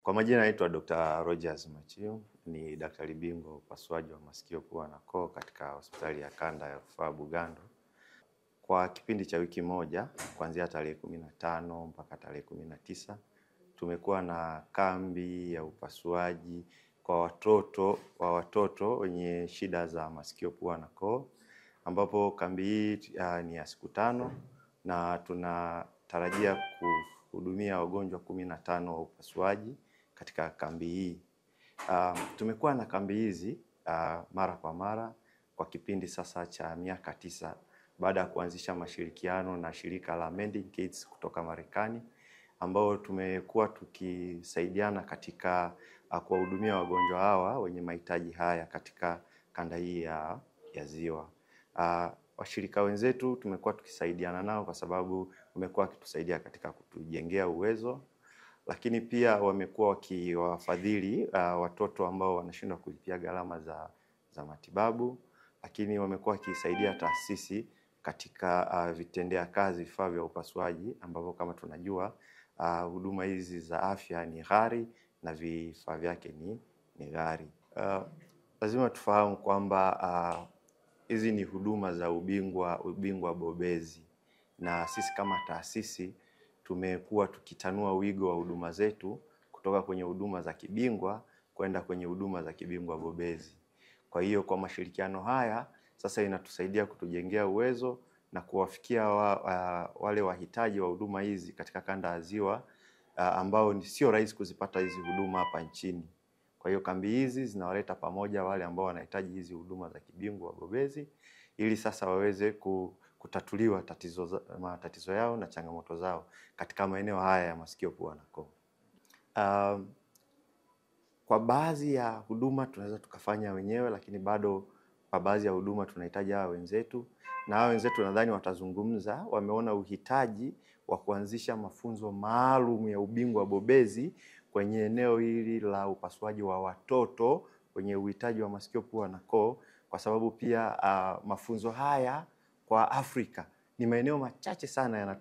Kwa majina naitwa Dr. Rogers Machiu, ni daktari bingwa upasuaji wa masikio, pua na koo katika hospitali ya kanda ya rufaa Bugando. Kwa kipindi cha wiki moja kuanzia tarehe 15 mpaka tarehe 19 tumekuwa na kambi ya upasuaji kwa watoto wenye shida za masikio, pua na koo, ambapo kambi hii ni ya siku 5 na tunatarajia kuhudumia wagonjwa 15 wa upasuaji katika kambi hii. Tumekuwa na kambi hizi mara kwa mara kwa kipindi sasa cha miaka 9 baada ya kuanzisha mashirikiano na shirika la Mending Kids kutoka Marekani, ambao tumekuwa tukisaidiana katika kuwahudumia wagonjwa hawa wenye mahitaji haya katika kanda hii ya Ziwa. Washirika wenzetu tumekuwa tukisaidiana nao kwa sababu wamekuwa wakitusaidia katika kutujengea uwezo, lakini pia wamekuwa wakiwafadhili watoto ambao wanashindwa kulipia gharama za matibabu, lakini wamekuwa wakisaidia taasisi katika vitendea kazi, vifaa vya upasuaji, ambavyo kama tunajua huduma hizi za afya ni ghali na vifaa vyake ni ghali. Lazima tufahamu kwamba hizi ni huduma za ubingwa bobezi, na sisi kama taasisi tumekuwa tukitanua wigo wa huduma zetu kutoka kwenye huduma za kibingwa kwenda kwenye huduma za kibingwa bobezi. Kwa hiyo kwa mashirikiano haya sasa inatusaidia kutujengea uwezo na kuwafikia wale wahitaji wa huduma hizi katika kanda ya Ziwa, ambao ni sio rahisi kuzipata hizi huduma hapa nchini. Kwa hiyo kambi hizi zinawaleta pamoja wale ambao wanahitaji hizi huduma za kibingwa bobezi ili sasa waweze kutatuliwa matatizo yao na changamoto zao katika maeneo haya ya masikio, pua na koo. Kwa baadhi ya huduma tunaweza tukafanya wenyewe, lakini bado kwa baadhi ya huduma tunahitaji hawa wenzetu, na hawa wenzetu nadhani watazungumza, wameona uhitaji wa kuanzisha mafunzo maalum ya ubingwa bobezi kwenye eneo hili la upasuaji wa watoto wenye uhitaji wa masikio, pua na koo, kwa sababu pia mafunzo haya kwa Afrika ni maeneo machache sana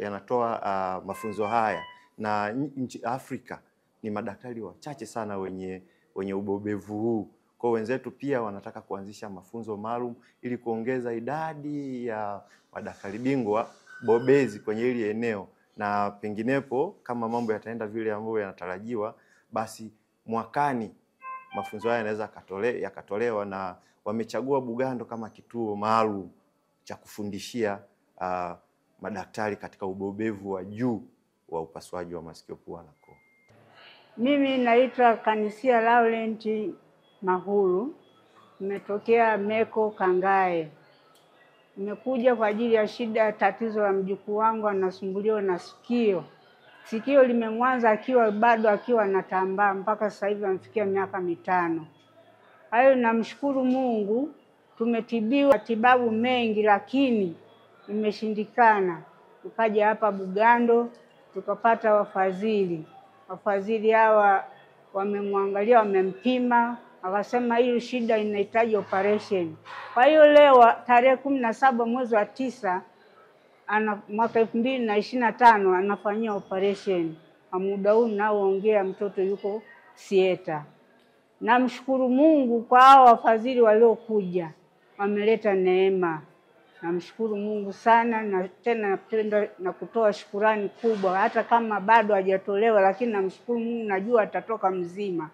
yanatoa mafunzo haya, na nchi Afrika ni madaktari wachache sana wenye ubobevu huu. Kwa wenzetu pia wanataka kuanzisha mafunzo maalum ili kuongeza idadi ya madaktari bingwa bobezi kwenye hili eneo, na penginepo kama mambo yataenda vile ambavyo yanatarajiwa, basi mwakani mafunzo haya yanaweza yakatolewa, na wamechagua Bugando kama kituo maalum cha kufundishia madaktari katika ubobevu wa juu wa upasuaji wa masikio, pua na koo. Mimi naitwa Kanisia Laurent Mahuru, nimetokea Meko Kangae. Nimekuja kwa ajili ya shida, tatizo la mjukuu wangu anasumbuliwa na sikio. Sikio limemwanza akiwa bado akiwa anatambaa mpaka sasa hivi amefikia miaka 5. Hayo namshukuru Mungu, tumetibiwa matibabu mengi lakini imeshindikana. Tukaja hapa Bugando tukapata wafadhili. Wafadhili hawa wamemwangalia, wamempima, akasema hiyo shida inahitaji operation. Kwa hiyo leo tarehe 17 mwezi wa 9 mwaka 2025 anafanyia operation. Kwa muda huu naoongea mtoto yuko sieta. Namshukuru Mungu kwa hao wafadhili waliokuja, wameleta neema. Namshukuru Mungu sana, na tena napenda na kutoa shukurani kubwa, hata kama bado hajatolewa, lakini namshukuru Mungu, najua atatoka mzima.